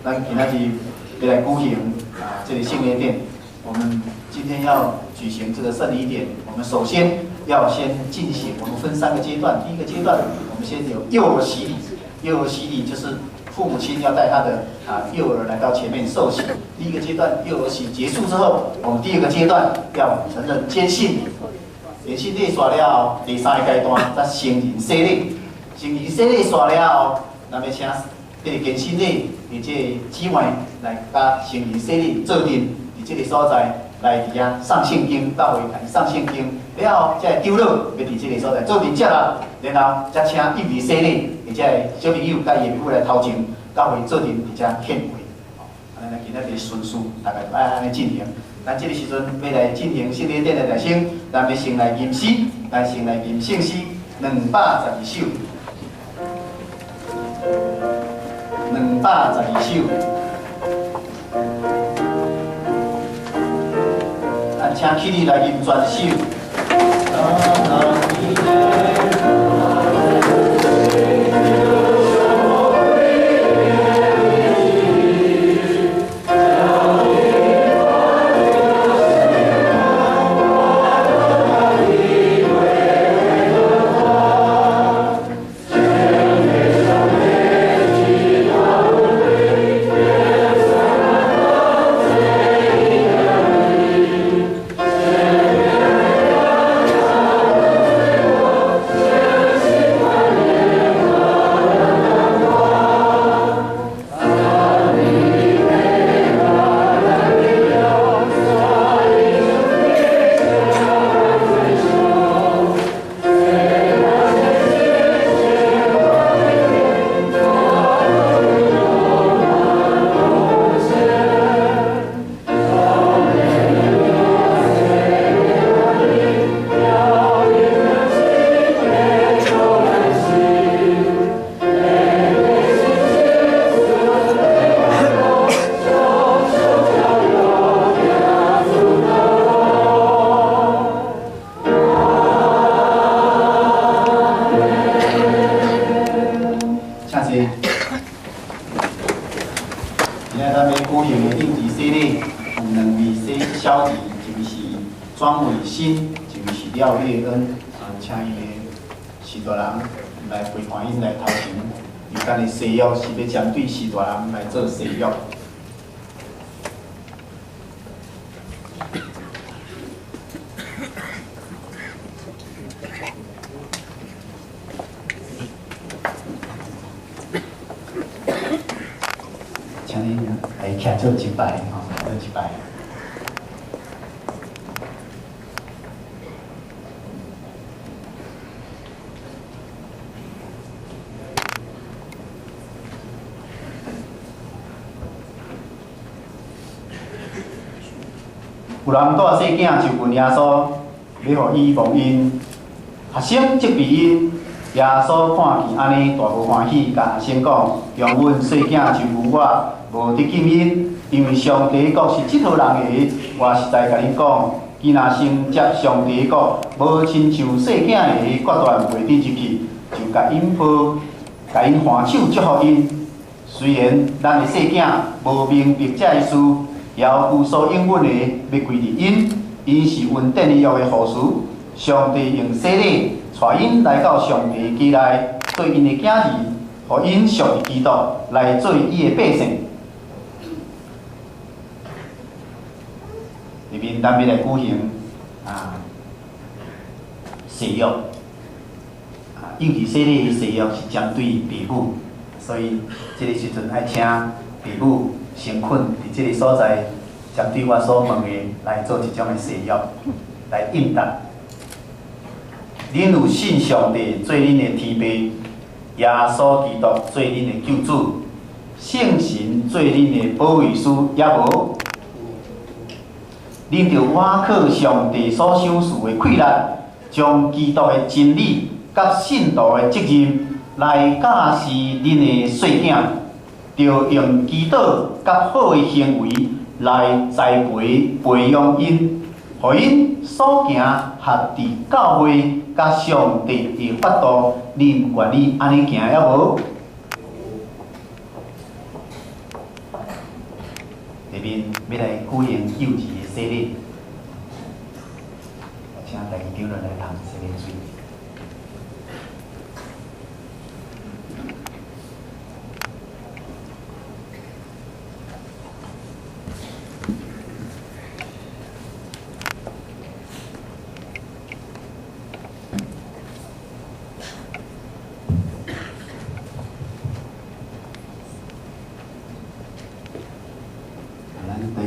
咱今仔日欲來舉行啊，這个聖禮典。我們今天要舉行這個聖禮典，我們首先要先進行，我們分三個階段。第一個階段，我們先有幼兒洗禮。幼兒洗禮就是父母親要帶他的幼兒來到前面受洗。第一個階段幼兒洗結束之後，我們第二個階段要成人堅信禮。堅信禮煞了後，第三個階段才成人洗禮。成人洗禮煞了後，咱欲請這个堅信禮的這個姊妹來佮成人洗禮做陣，佇這个所在來佇遐誦聖經，教會共伊誦聖經了後，這个長老欲佇這个所在做陣接啦，然後才請幼兒洗禮的這個小朋友佮伊的母來頭前，教會做陣佇遮獻話。按呢，咱今仔日順序大概愛按呢進行。咱這个時陣欲來進行聖禮典的內先，咱欲先來吟詩，咱先來吟聖詩212首。212首，咱請起立來吟全首。請坐。今仔咱欲舉行的幼兒洗禮有兩位洗小兒，一位是莊偉新，一位是廖月恩。請𪜶的序大人來陪伴𪜶來頭前。伊咱的誓約是欲針對序大人來做誓約。請恁來徛做一排吼，做一排。有人帶細囝就問耶穌，欲予伊蒙恩，學生責備𪜶。耶穌看見按呢，大無歡喜，共學生講：容阮細囝就有我，無得禁𪜶，因為上帝國是這號人的。我實在共恁講，伊若承接上帝國，無親像細囝的，決斷袂得入去，就共𪜶抱，共𪜶挽手祝福𪜶。雖然咱的細囝無明白這个事，猶求所應允的欲歸佇𪜶，𪜶是恩典的約的護士。上帝用洗禮帶𪜶來到上帝家內，做𪜶的囝兒，予𪜶屬佇基督來做伊的百姓。裡面咱欲來舉行誓約，幼兒洗禮的誓約是針對父母，所以這个時陣愛請父母誠懇佇這个所在，針對我所問的來做一種的誓約，來應答。恁有信上帝做恁的天父，耶穌基督做恁的救主，聖神做恁的保惠師，抑無？恁著倚靠上帝所賞賜的氣力，將基督的真理佮信徒的責任來教示恁的細囝，著用祈禱佮好的行為來栽培培養𪜶，予𪜶所行合佇教會佮上帝的法度，恁願意按呢行抑無？下面欲來舉行幼兒的洗禮，請大家長老來投洗禮水。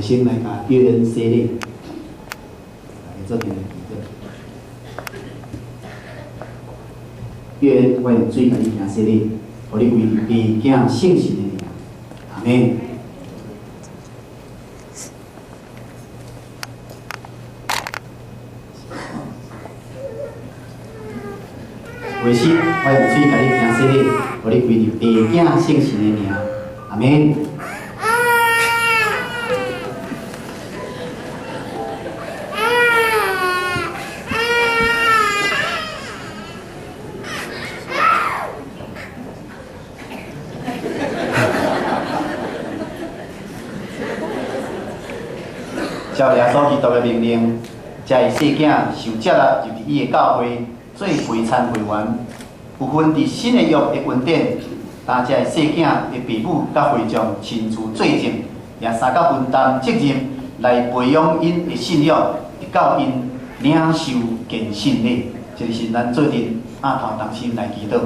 先來共約恩洗禮，大家做陣來祈禱。約恩，我用水共你行洗禮，予你歸入父子聖神的名，阿們。衛生，我用水共你行洗禮，予你歸入父子聖神的名，阿們。照耶穌基督的命令，這个細囝受接納入佇伊的教會做陪餐會員，有份佇新的約的恩典，擔這个細囝的父母佮會眾親自做證，也相佮分擔責任來培養𪜶的信仰，直到𪜶領受堅信禮。這个是咱做陣額頭同心來祈禱。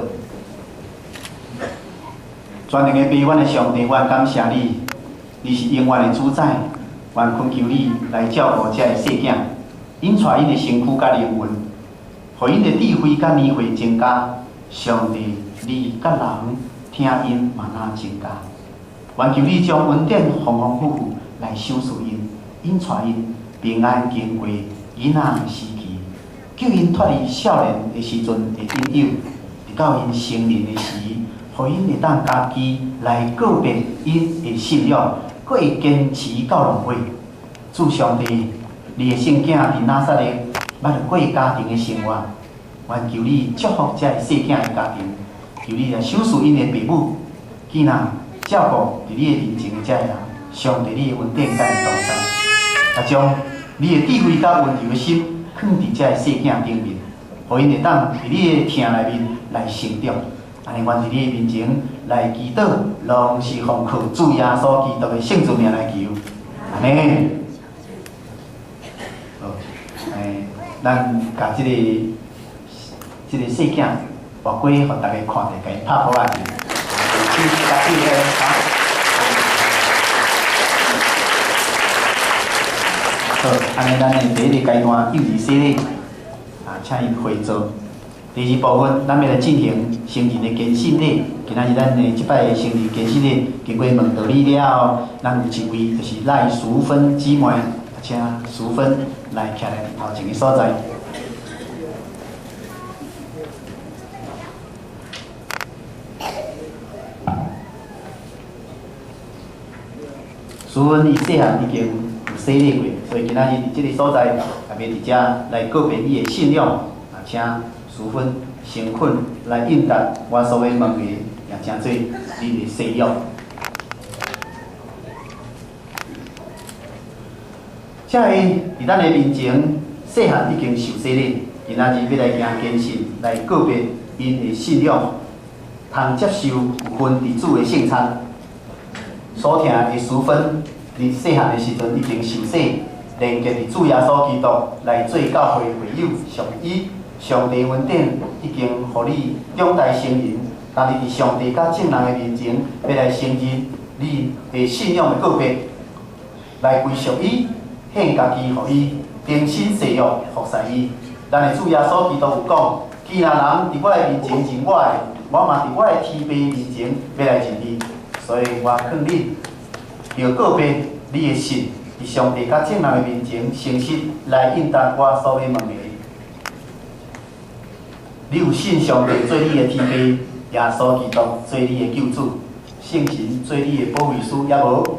全能的父，阮的上帝，阮感謝你，你是永遠的主宰。願懇求你來照顧這个細囝，𪜶帶𪜶的身軀佮靈魂，予𪜶的智慧佮年歲增加。上帝，你佮人聽𪜶嘛若增加。願求你將恩典豐豐富富來賞賜𪜶，𪜶帶𪜶平安經過囡仔的時期，叫𪜶脫離少年的時陣的引誘，直到𪜶成年的時，予𪜶會當家己來告別𪜶的信仰。閣會堅持到落尾。主上帝，你的聖囝佇拿撒勒捌過家庭的生活，願求你祝福這个細囝的家庭，求你來賞賜𪜶的父母，囝仔照顧佇你的面前的這个人，上帝你的恩典佮𪜶同在，啊將你的智慧佮溫柔的心囥佇這个細囝頂面，予𪜶會當佇你的疼內面來成長。按呢，願佇你的面前來祈禱，攏是奉靠主耶穌基督的聖子名來求，阿們。好，咱共這个細囝跋過，予大家看著，共伊拍噗仔。好，按呢，咱的第一個階段幼兒洗禮，啊，請𪜶回座。第二部分，咱欲來進行成人的堅信禮。今仔日咱的這擺的成人堅信禮，經過問道理了後，咱有一位就是賴淑芬姊妹，請淑芬來徛來頭前的所在。淑芬伊細漢已經有洗禮過，所以今仔日佇這个所在，也欲佇遮來告別伊的信仰，啊，請淑芬誠懇來應答我所欲問的，也誠做你的誓約。這个佇咱的面前，細漢已經受洗禮，今仔日欲來行堅信，來告別𪜶的信仰，通接受有份佇主的聖餐。所聽的淑芬，佇細漢的時陣已經受洗，連結佇主耶穌基督來做教會會友，屬伊。上帝恩典已經予你長大成人，但你佇上帝佮眾人的面前，欲來承認你的信仰的告別，來歸屬伊，獻家己予伊，重新誓約服侍伊。咱的主耶穌基督有講：既若人佇我的面前認我的，我嘛佇我的天父面前欲來認伊。所以我勸你，著告別你的信，佇上帝佮眾人的面前，誠實來應答我所欲問的。你有信上帝做你的天父，耶穌基督做你的救主，聖神做你的保惠師，抑無？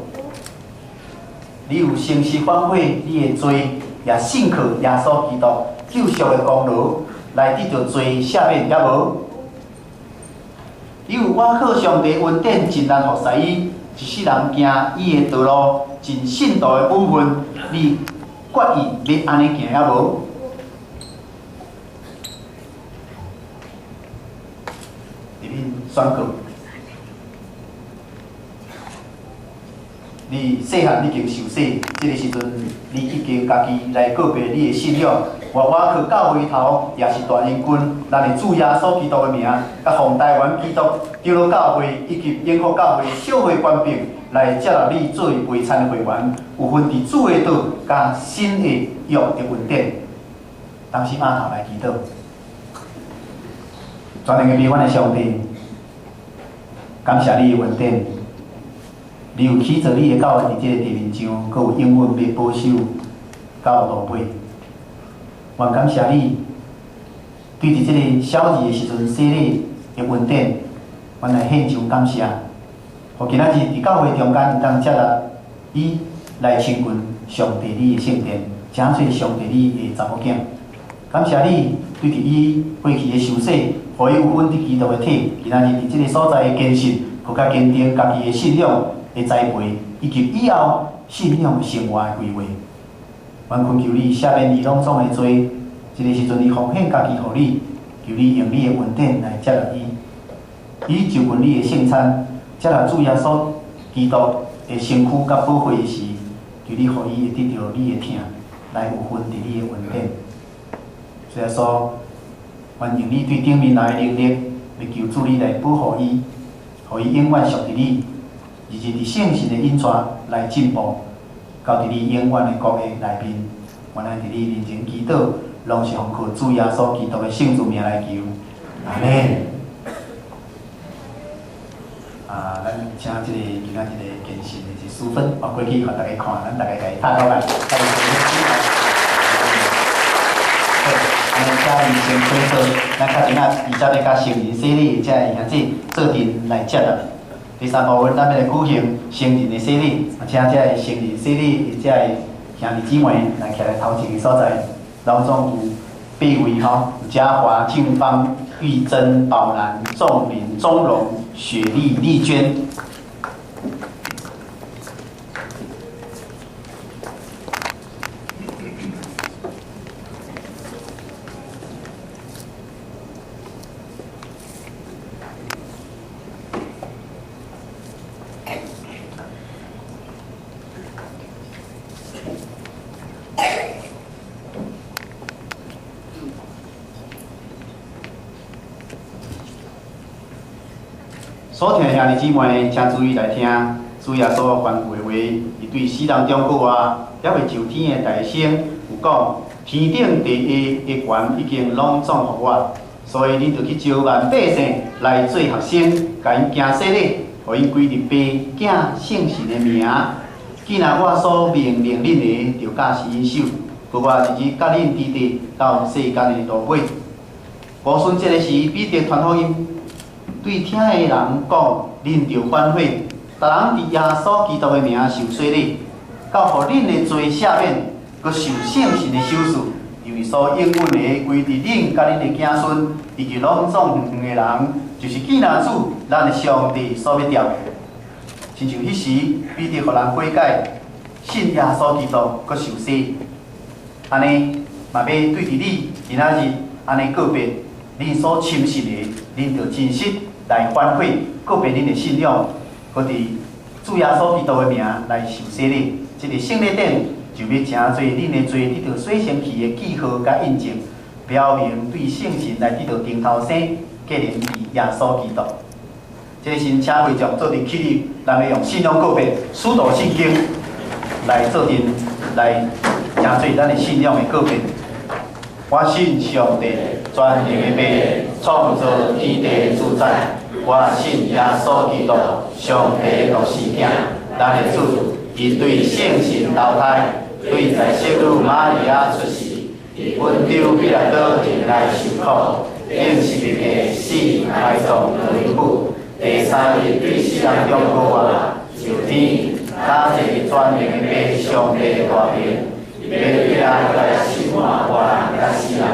你有誠實反悔你的罪，也信靠耶穌基督救贖的功勞來得著罪赦免，抑無？你有倚靠上帝恩典，盡力服侍伊，一世人行伊的道路，盡信徒的本分，你決意欲按呢行抑無？佇恁宣告，你細漢已經受洗，這个時陣你已經家己來告別你的信仰。我靠教會頭，也是大將軍，咱的主耶穌基督的名，佮奉台灣基督長老教會以及永福教會小會權柄來接納你做為陪餐的會員，有份佇主的道佮新的約的恩典。當時碼頭來祈禱，全能的悲歡的上帝，感謝你的恩典，你有起造你的教會佇這个地面上，閣有永遠欲保守到落尾。願感謝你，對佇這个小兒的時陣洗禮的恩典，阮來獻上感謝。予今仔日佇教會中間，會當接納伊來親近上帝你的聖殿，成做上帝你的查某囝。感謝你對佇伊過去的受洗，予伊有份佇基督的體，今仔日佇這个所在的堅實，閣較堅定家己的信仰的栽培，以及以後信仰生活的規劃。阮懇求你赦免伊攏總的罪，這个時陣伊奉獻家己予你，求你用你的恩典來接納伊，伊就近你的聖餐，接納主耶穌基督的身軀佮寶血時，求你予伊會得著你的疼，來有份佇你的恩典。主耶穌，願用你對頂面來的能力，來求主你來保護伊，予伊永遠屬佇你，日日佇聖神的引帶來進步，到佇你永遠的國的內面。原來佇你面前祈禱，攏是奉靠主耶穌基督的聖主名來求，阿們。啊，咱請這个今仔日的堅信的一淑芬，我過去予大家看，咱大家共伊拍鼓來。好，按呢請伊先開做，咱較陣仔伊才欲佮成人洗禮，這个兄姊做陣來接納。第三部分，咱欲來舉行成人的洗禮，請這个成人洗禮的這个兄弟姊妹來徛來頭前的所在，攏總有八位吼，嘉華、靜芳、玉珍、寶蘭、仲林、鍾榮、雪莉、麗娟。所聽的兄弟姊妹，請注意來聽，主耶穌吩咐的話，伊對死人中復活，猶未上天的大聲有講：天頂地下的權已經攏總予我，所以恁著去招萬百姓來做學生，共𪜶行洗禮，予𪜶歸入父、囝、聖神的名。既若我所命令恁的，就教示𪜶守。閣我日日佮恁佇佇到世間的落尾。五旬節的時，彼得傳福音。對聽的人講，恁著反悔，逐人佇耶穌基督的名受洗禮，到予恁的罪赦免，閣受聖神的賞賜，因為所應允的歸佇恁佮恁的子孫，以及攏總遠遠的人，就是見若主咱的上帝所欲召的。親像彼時，彼得予人悔改，信耶穌基督，閣受洗，按呢嘛欲對佇你今仔日按呢告別，恁所深信的，恁著真實來反悔，告別恁的信仰，閣佇主耶穌基督的名來受洗禮。這个聖禮典就欲成做恁的罪得著洗清氣的記號佮印證，表明對聖神來得著重頭生，繼承佇耶穌基督。這个時，請會眾做陣起立，咱欲用信仰告別，使徒信經來做陣來成做咱的信仰的告別。我信上帝，全能的父，創造天地主宰。我信耶穌基督，上帝的獨生囝，咱的主，伊對聖神投胎，對在聖女瑪利亞出世，佇本丟彼拉多任內受苦，釘十字架死，埋葬，落土。第三日對死人中復活，上天，搭坐佇全能的父上帝大權，欲對來來審判活人佮死人。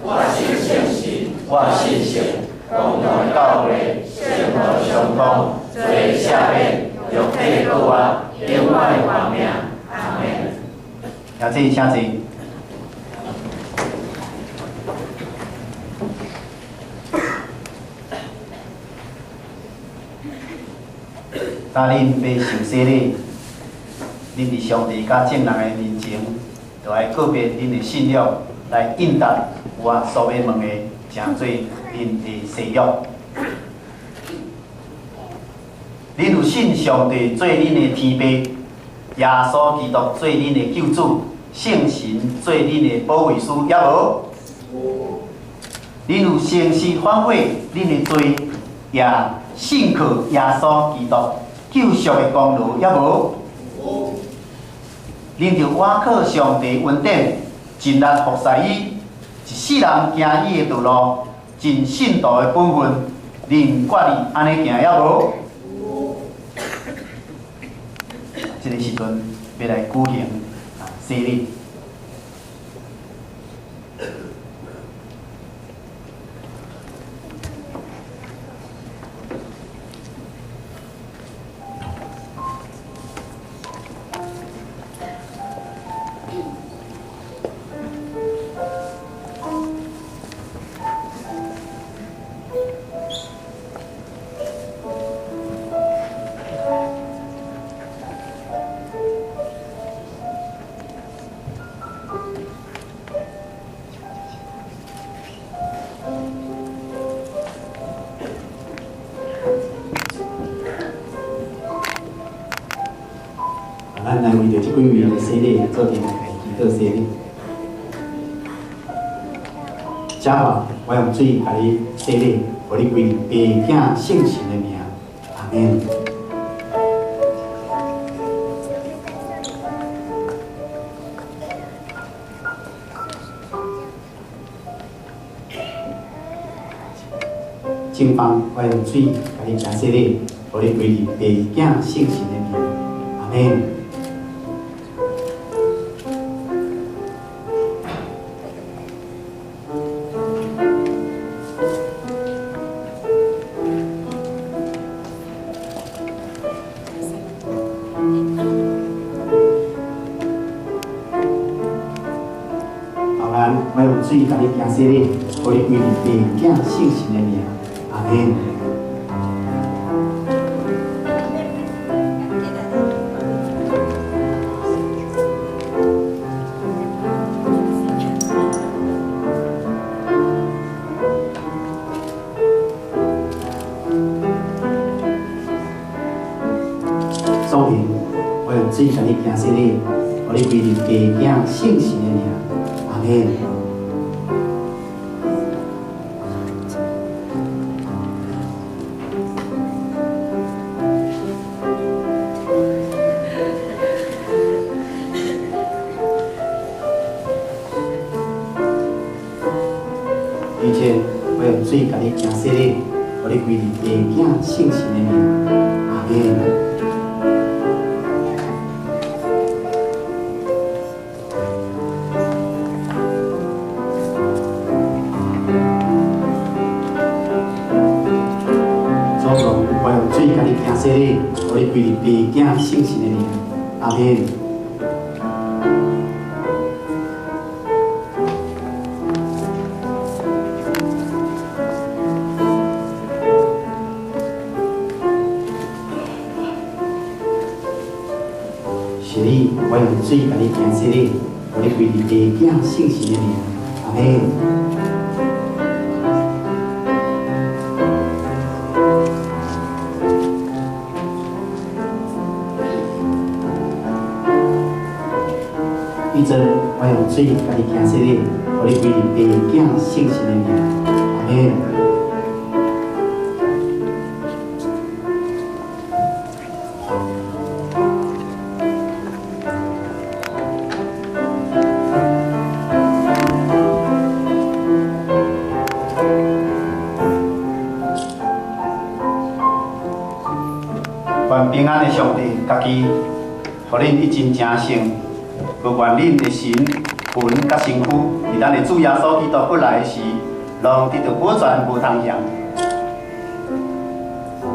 我信聖神，我信聖，共同教會，聖徒相通，罪赦免，肉體復活，永遠活命。阿門。小姐，請坐。当恁欲受洗礼，恁佇上帝佮眾人的面前，就愛告別恁的信仰，來應答我所欲問的，成做恁的誓約。恁有信上帝做恁的天父，耶穌基督做恁的救主，聖神做恁的保惠師，抑無？恁有誠實反悔恁的罪，也信靠耶穌基督救贖的功勞，抑無？恁著倚靠上帝恩典，盡力服侍伊，一世人行伊的道路，盡信徒的本分，恁決意按呢行，抑無？這个時陣欲來舉行洗禮。咱來為著這幾位的洗禮，做陣來祈禱洗禮。這晚我用水共你洗禮，予你歸入父子聖神的名，阿們。正方，我用水共你行洗禮，予你歸入父子聖神的名，阿們。我用水共你行洗禮，予你歸入父子聖神的名，阿們。祖平，我用水共你行洗禮，予你歸入父子聖神的名，阿們。而且，我用水共你行洗禮，予你歸入父子聖神的名，阿們。祖宗，我用水共你行洗禮，予你歸入父子聖神的名，阿們。是你，我用水共你行洗禮，予你歸入父子聖神的名，阿們。以前，我用水共你行洗禮，予你歸入父子聖神的名，阿們。願平安的上帝，家己，予恁一真成聖，閣願恁的神、魂佮身軀，佇咱的主耶穌基督閣來時，攏得著保全無通嫌。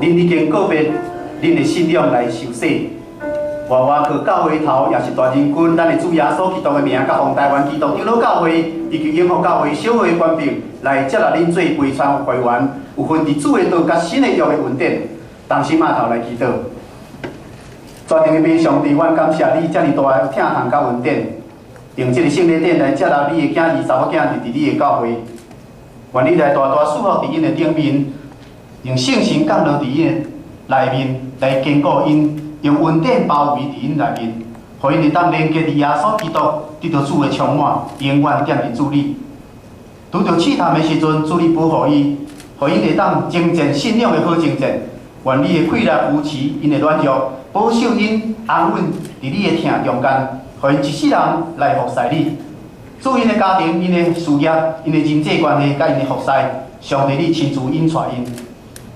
恁已經告別恁的信仰來受洗。活活靠教會頭，也是大仁君，咱的主耶穌基督的名，佮奉臺灣基督長老教會以及永福教會小會權柄來接納恁做陪傳會員，有份佇主的道佮新的約的恩典，同心徛頭來祈禱。全能的父上帝，阮感謝你遮爾大的疼痛佮恩典，用這个聖禮典來接納你的囝兒、查某囝佇佇你的教會，願你來大大賜福佇𪜶的頂面，用聖神降落佇𪜶的內面，來堅固𪜶，用恩典包圍佇𪜶內面，予𪜶會當連結佇耶穌基督，得著主的充滿，永遠踮佇主裡。拄著試探的時陣，主你保護伊，予𪜶會當征戰信仰的好征戰。願你的氣力扶持𪜶的軟弱，保守𪜶安穩佇你的疼中間，予𪜶一世人來服侍你。主𪜶的家庭、𪜶的事業、𪜶的人際關係，佮𪜶的服侍，上帝你親自引帶𪜶。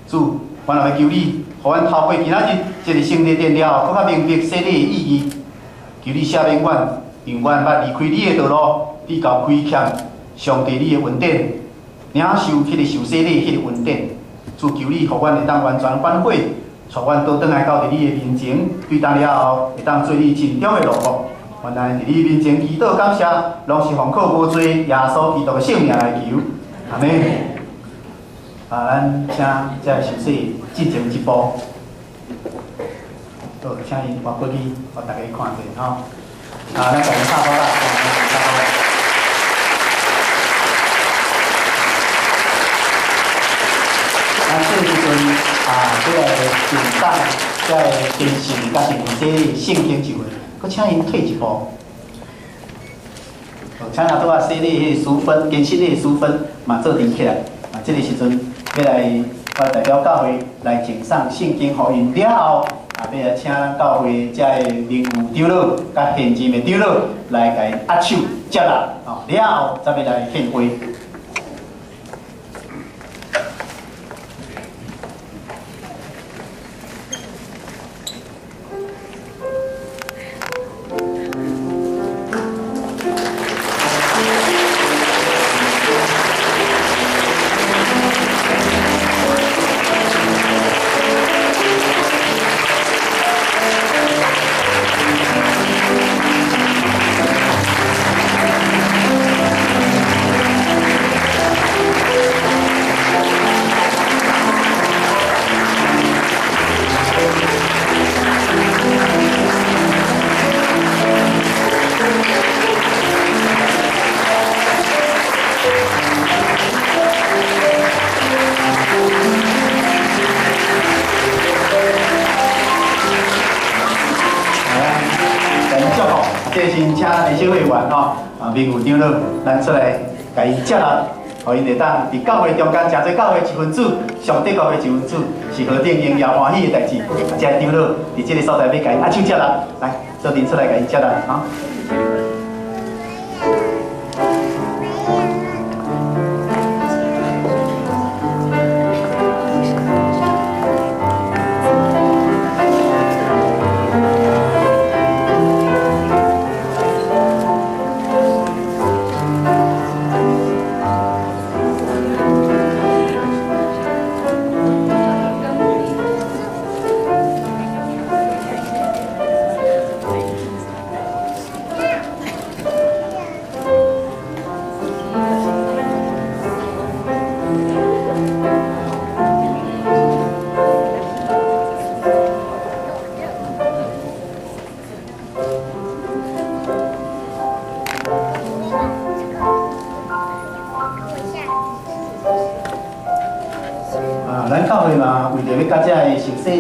主，阮也欲求你，予阮透過今仔日這个聖禮典了後，閣較明白洗禮的意義。求你赦免阮，讓阮捌離開你的道路，比較虧欠上帝你的恩典，領受彼个受洗禮彼个恩典。主求你，予阮會當完全反悔，帶阮倒轉來到佇你的面前，對當了後會當做你盡忠的奴僕。原來佇你面前祈禱感謝，攏是奉靠無罪耶穌基督的聖名來求，阿們。啊，咱請這个受洗進前一步，好，請𪜶活過去，予大家看者吼。啊，咱共𪜶拍鼓啦，拍鼓。咱這個時陣啊，欲來贈送這个堅信佮聖洗禮聖經一份，閣請𪜶退一步。好，請阿拄仔洗禮彼个淑芬，堅信禮的淑芬嘛做陣起來。啊，這个時陣欲來，我代表教會來贈送聖經予𪜶了後，啊，欲來請咱教會遮个名譽長老佮現任的長老來共𪜶握手接納，吼，了後才欲來獻花。名誉長老，咱出來共𪜶接納，予𪜶會當佇教會中間，成做教會一分子，上帝教會一分子，是何等榮耀歡喜的代誌。啊，這个長老佇這个所在欲共𪜶握手接納，來，做陣出來共𪜶接納，哈。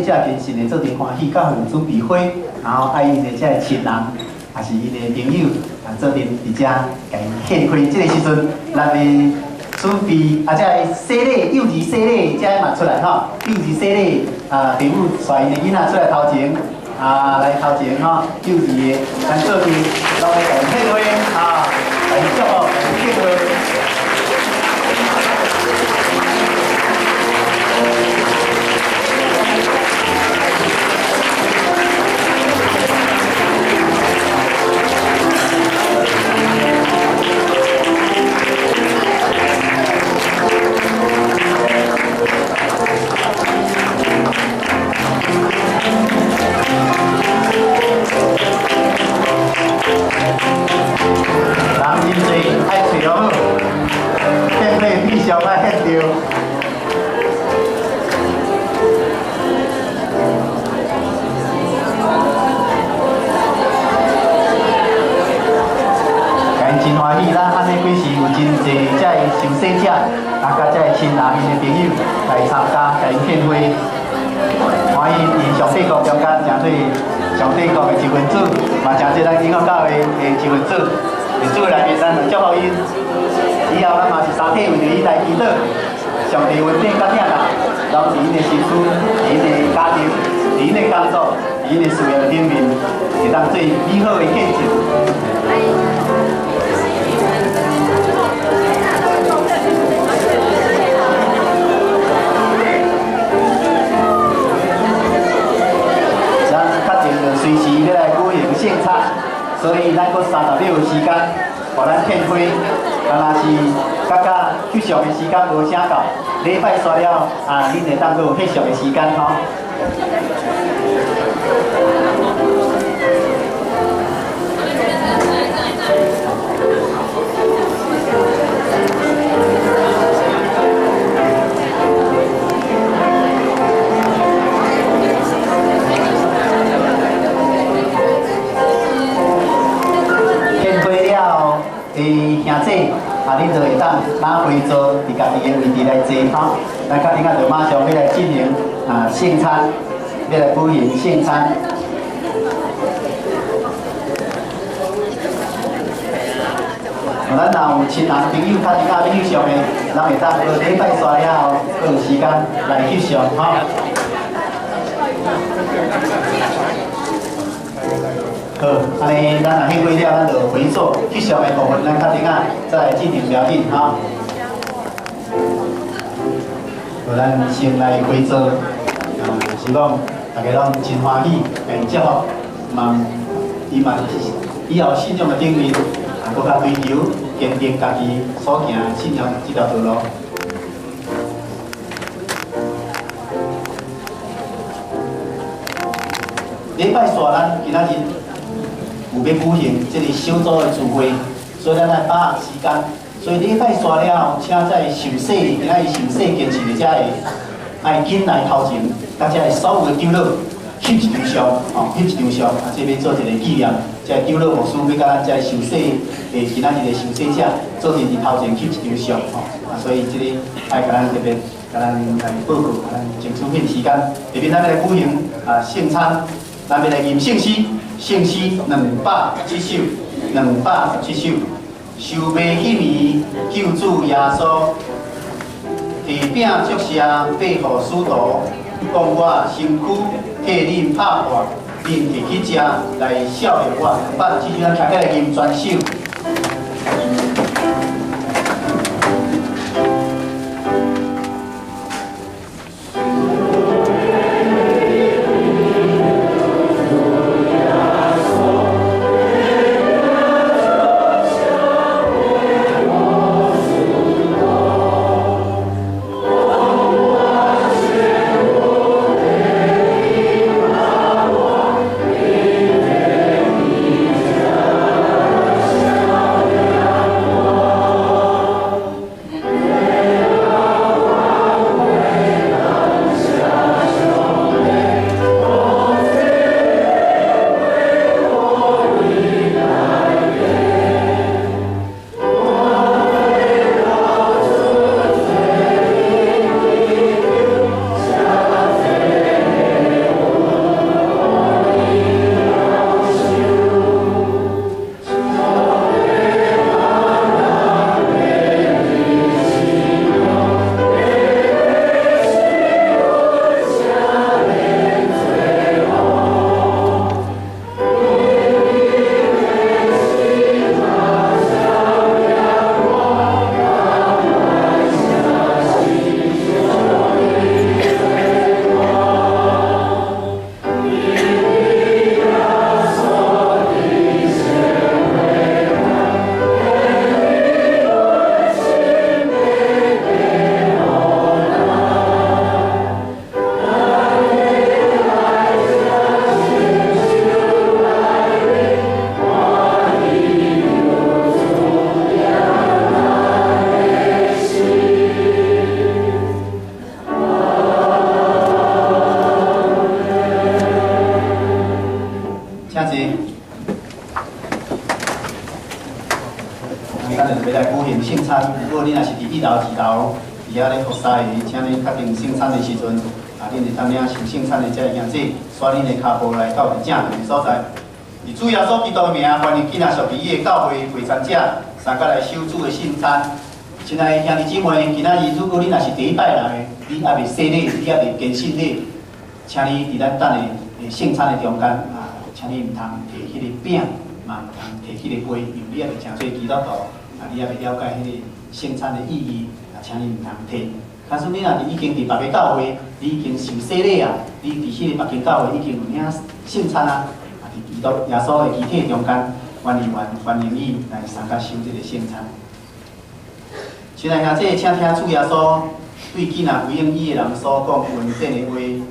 这坚信的做阵歡喜，教會有準備花，然後愛𪜶的這个親人，也是𪜶的朋友，啊，做陣佇遮共𪜶獻花。這个時陣，咱的準備啊，這个洗禮幼兒洗禮，這嘛出來吼，幼兒洗禮啊，父母帶𪜶的囡仔出來頭前，啊，來頭前吼，幼兒的，咱做陣攏來共𪜶獻花啊，共𪜶祝福，共𪜶獻花。上帝國的一份子，嘛成做咱英國教會的一份子。佇主內面，咱來祝福𪜶。以後咱嘛是三體為著伊來祈禱，上帝恩典佮疼啦，攏佇𪜶的身軀、佇𪜶的家庭、佇𪜶的工作、佇𪜶的事業頂面，會當做美好的見證。咱確定就隨時欲來舉行聖餐，所以咱閣30秒的時間，予咱獻花。敢若是感覺翕相的時間無啥夠，禮拜煞了啊，恁會當閣有翕相的時間吼。獻花了後，兄姊，啊，恁就會當馬回座，佇家己的位置來坐吼。咱較陣仔就馬上欲來進行聖餐，欲來舉行聖餐。咱若有親人朋友較陣仔欲翕相的，咱會當禮拜煞了後，閣有時間來翕相吼。好，按呢，咱若翕過了，咱就回座翕相的部分，咱較陣仔再來進行表演吼。好，咱先來回座，是講大家攏真歡喜，祝福，嘛，伊嘛以後信仰的頂面，閣較追求堅定家己所行信仰這條道路。禮拜四咱今仔日有欲舉行這个小組的聚會，所以咱愛把握時間。所以禮拜煞了後，請在受洗，今仔日受洗堅持的遮个，愛緊來頭前，佮遮个所有的長老翕一張相，吼，翕一張相，啊，這欲做一個紀念。這个長老牧師欲佮咱遮个受洗的今仔日的受洗者，做陣佇頭前翕一張相，吼，啊，所以這個愛共咱特別，共咱來報告，咱爭取彼個時間。下面咱欲來舉行聖餐，咱欲來吟聖詩，聖詩207首，217首。受賣彼暝，救主耶穌提餅祝謝，擘予使徒，講我身軀替恁拍破，恁提去食來效力我。207首，咱徛起來吟全首。请你若是佇一樓、二樓，佇遐咧服侍，請你確定聖餐的時陣，啊，恁會當領受聖餐的這个兄姊，帶恁的跤步來到佇正前的所在。以主耶穌基督的名，歡迎囝仔屬於伊的教會會參者，相佮來守主的聖餐。親愛的兄弟姊妹，今仔日如果你若是第一擺來，你猶未洗禮，你猶未堅信禮，請你佇咱等下聖餐的中間啊，請你毋通提彼个餅，嘛毋通提彼個杯，因為你猶未成做基督徒，啊，你猶未了解彼个聖餐的意義，啊，請你毋通提。假使你若是已經佇別个教會，你已經受洗禮啊，你佇彼個別間教會已經有領聖餐啊，啊，佇基督耶穌的肢體中間，願意歡迎你來參加受這个聖餐。親愛兄弟，請聽主耶穌對囝仔歸應伊的人所講恩典的話。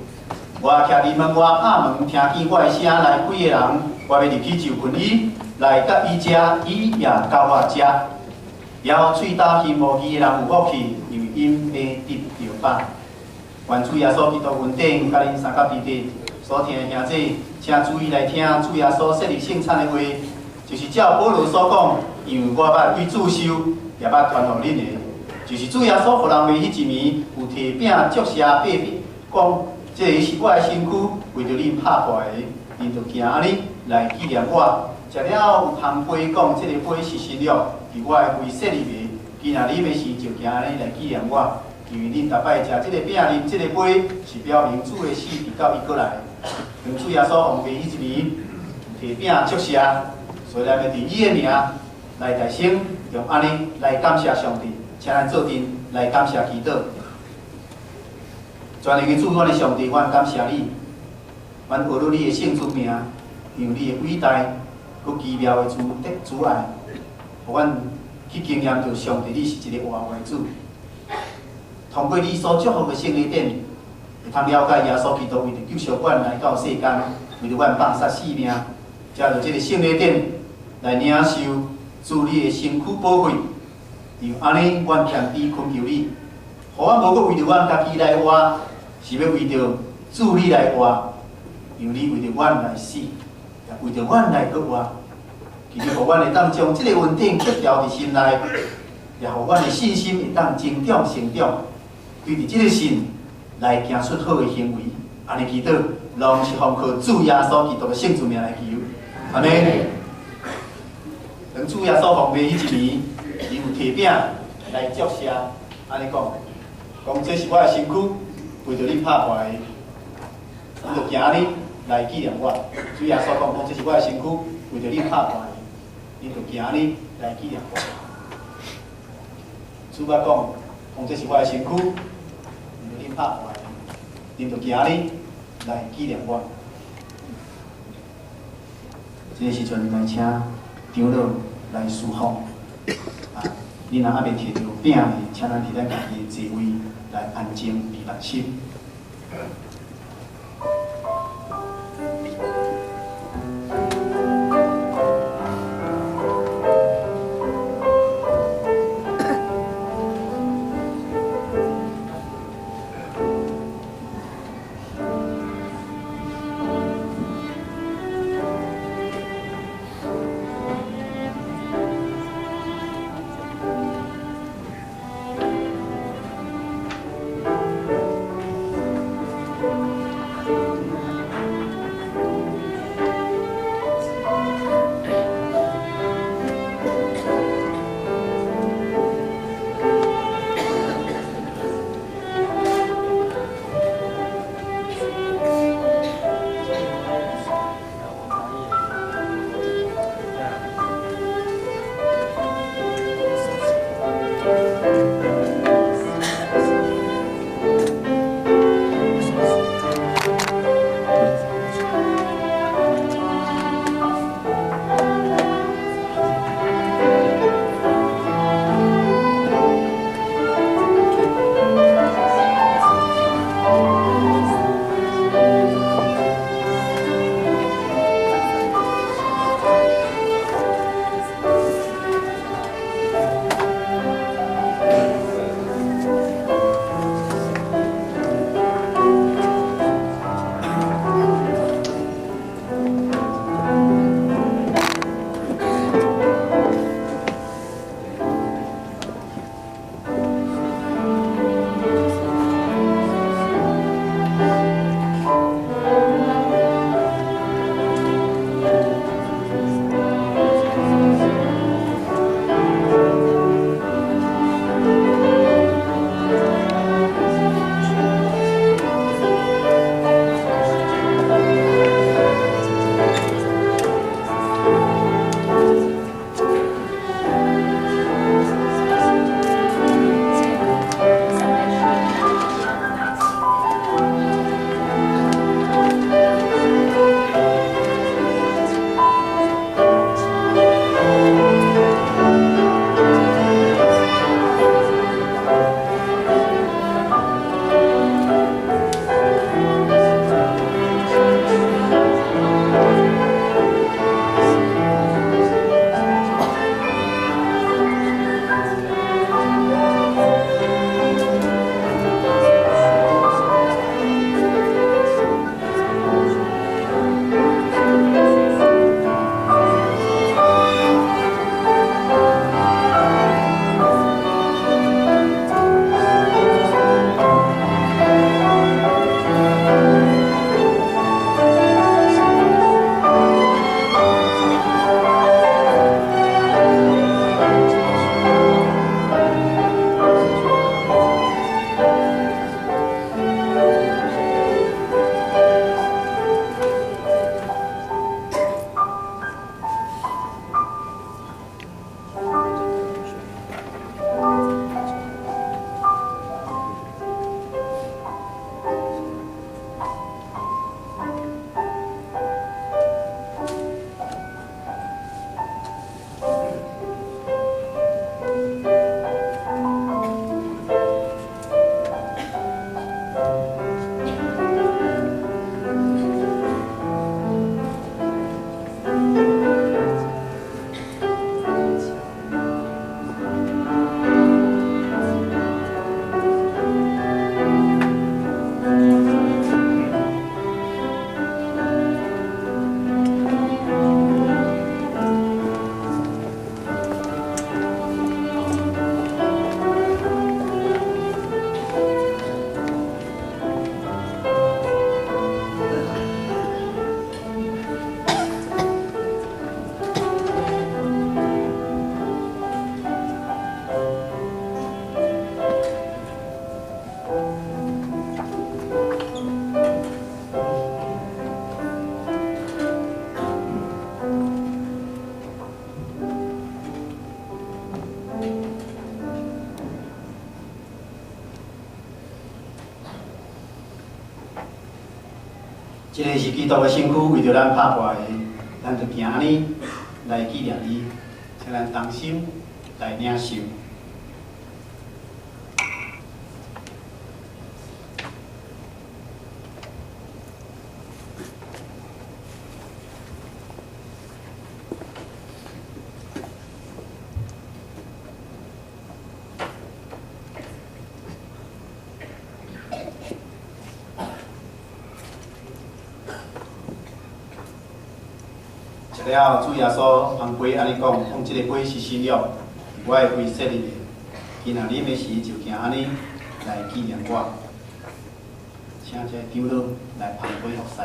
我徛佇門外拍門，聽見我的聲來開的人，我欲入去就近伊，來佮伊食，伊也佮我食。也予喙焦行無義的人有福氣，因為𪜶欲得著飽。願主耶穌基督恩典，佮恁相佮彼得所聽的兄弟，請注意來聽主耶穌設立聖餐的話，就是照保羅所講，因為我捌對主受，也捌傳予恁的，就是主耶穌予人賣彼一暝，有提餅祝謝擘講，這个是我的身軀，為著恁拍破的，恁著行按呢來紀念我。食了後有捧杯講，這个杯是新約，佇我的血設立的，今仔啉的時就行按呢來紀念我。因為恁逐擺食這个餅、啉這个杯，是表明主的死直到伊閣來。當主耶穌降賣彼一暝，提餅祝謝，所以咱欲佇伊的名來大聲用按呢來感謝上帝，請咱做陣來感謝祈禱。全能的主，阮的上帝，阮感謝你，阮阿羅你的聖尊名，因為你的偉大、閣奇妙的慈德慈愛，予阮去經驗著上帝你是一个活活的主。通過你所祝福的聖禮典，會通了解耶穌基督為著救贖阮來到世間，為著阮放殺性命，藉著這个聖禮典來領受主你的身軀寶血。因為按呢，阮謙卑懇求你，予阮無閣為著阮家己來活，是欲為著主你來活，因為你為著阮來死，也為著阮來閣活。求你予阮會當將這个恩典刻牢佇心內，也予阮的信心會當增長成長，對佇這个信來行出好的行為。按呢祈禱，攏是奉靠主耶穌基督的聖主名來求，阿們。當主耶穌降賣彼一暝，伊有提餅來祝謝，按呢講，講這是我的身軀，為著恁拍破的，恁就行按呢來紀念我。主耶穌講，講這是我的身軀，為著恁拍破的，恁就行按呢來紀念我。主捌講，講這是我的身軀，為著恁拍破的，恁就行按呢來紀念我。這个時陣來請長老來祝福。啊，你若猶未提著餅的，請咱佇咱家己的座位來安靜閉目心。這个是基督的身軀，為著咱拍破的，咱就行按呢來紀念伊，請咱同心來領受。食了後，主耶穌捧杯按呢講，講這个杯是新約，我的血設立的。今仔啉的時就行按呢來紀念我。請這个長老來捧杯服侍，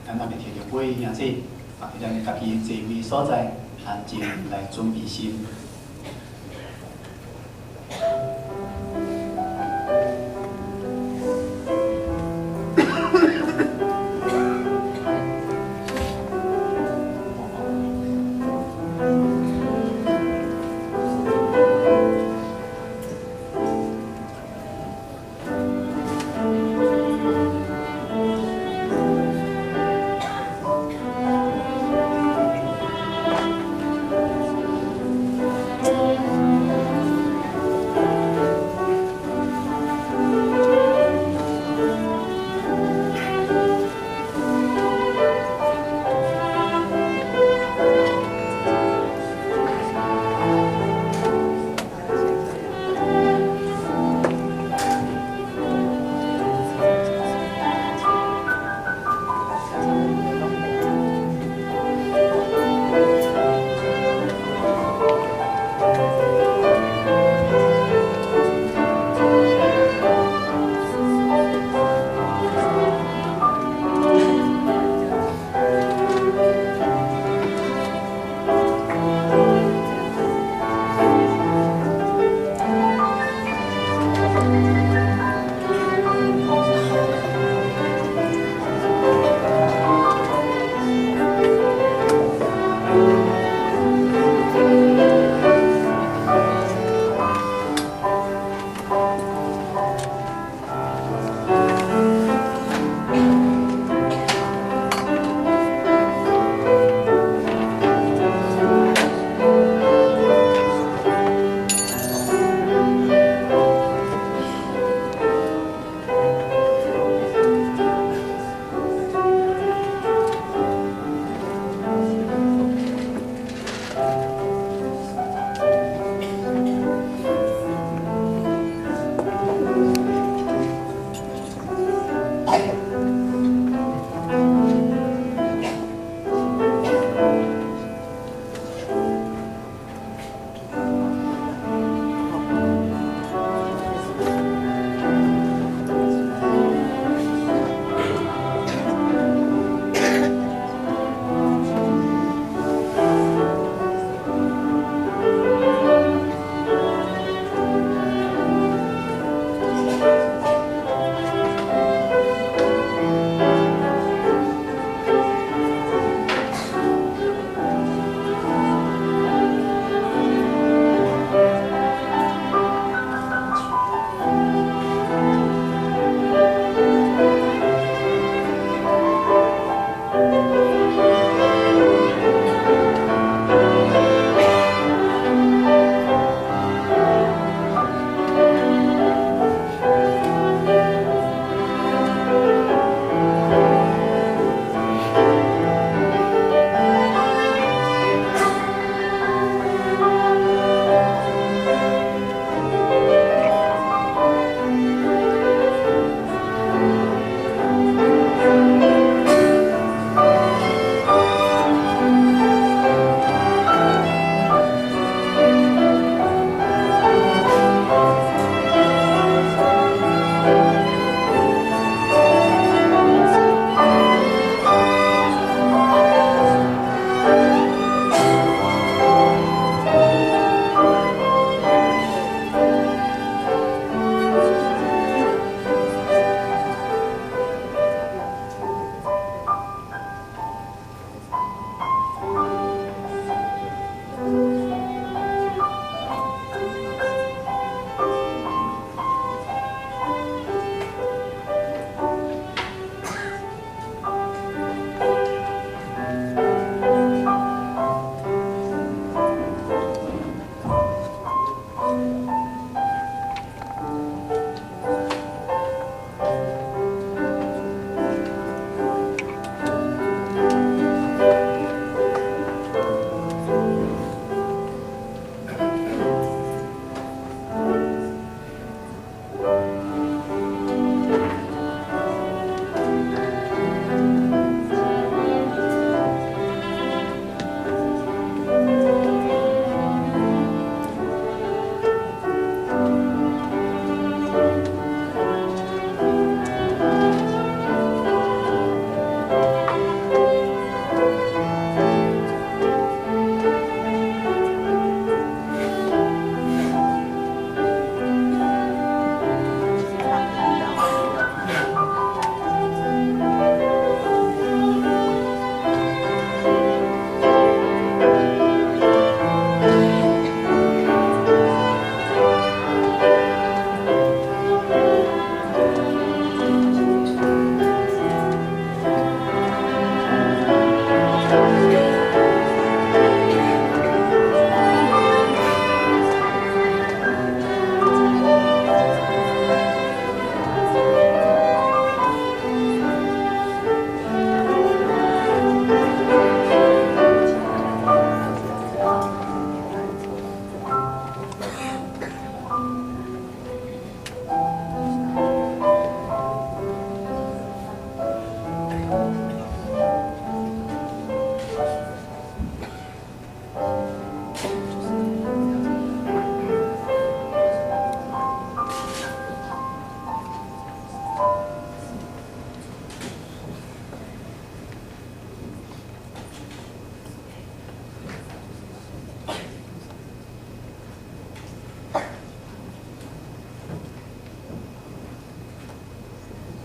咱若欲提著杯兄弟，啊，佇咱家己的座位所在，安靜來準備心。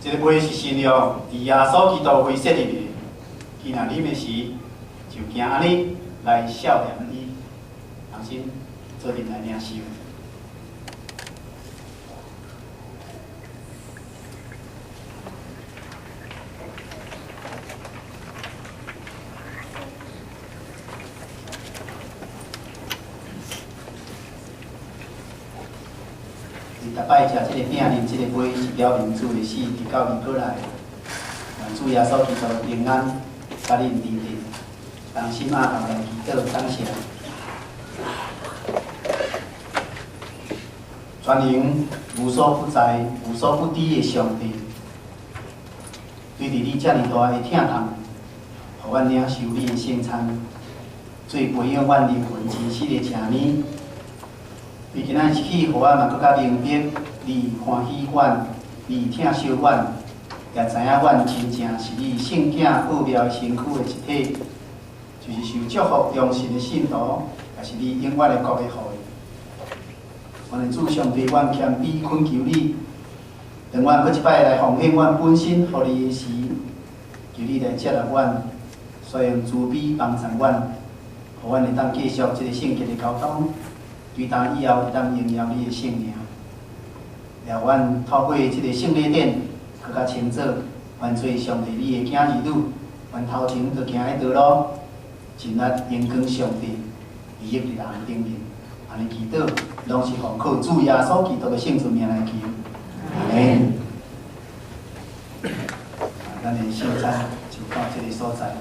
這个杯是新約佇耶穌基督為設立的，伊若啉的時，就行按呢來孝念伊，同心做陣來領受。逐擺食這个餅、啉這個杯，是表明主的死，直到伊閣來。願主耶穌基督平安，佮恁佇咧，同心阿頭來祈禱感謝。全能無所不在、無所不知的上帝，對佇你遮爾大的疼痛，予阮領受你的聖餐，做培養阮靈魂真實的食物。對今仔日起，予阮嘛閣較明白，你歡喜阮，你疼惜阮，也知影阮真正是你聖囝奧妙身軀的一體，就是受祝福忠信的信徒，也是你永遠的國的後裔。阮的主上帝，阮謙卑懇求你，當阮閣一擺來奉獻阮本身予你的時，求你來接納阮，所用慈悲幫助阮，予阮會當繼續這个聖潔的交通。對今以後會當榮耀你的聖名，讓阮透過這个聖禮典，閣較清楚，阮做上帝你的囝兒女，阮頭前著行的道路，盡力榮光上帝，利益佇人頂面。按呢祈禱，攏是奉靠主耶穌基督的聖尊名來求，阿們。咱的聖餐就到這个所在。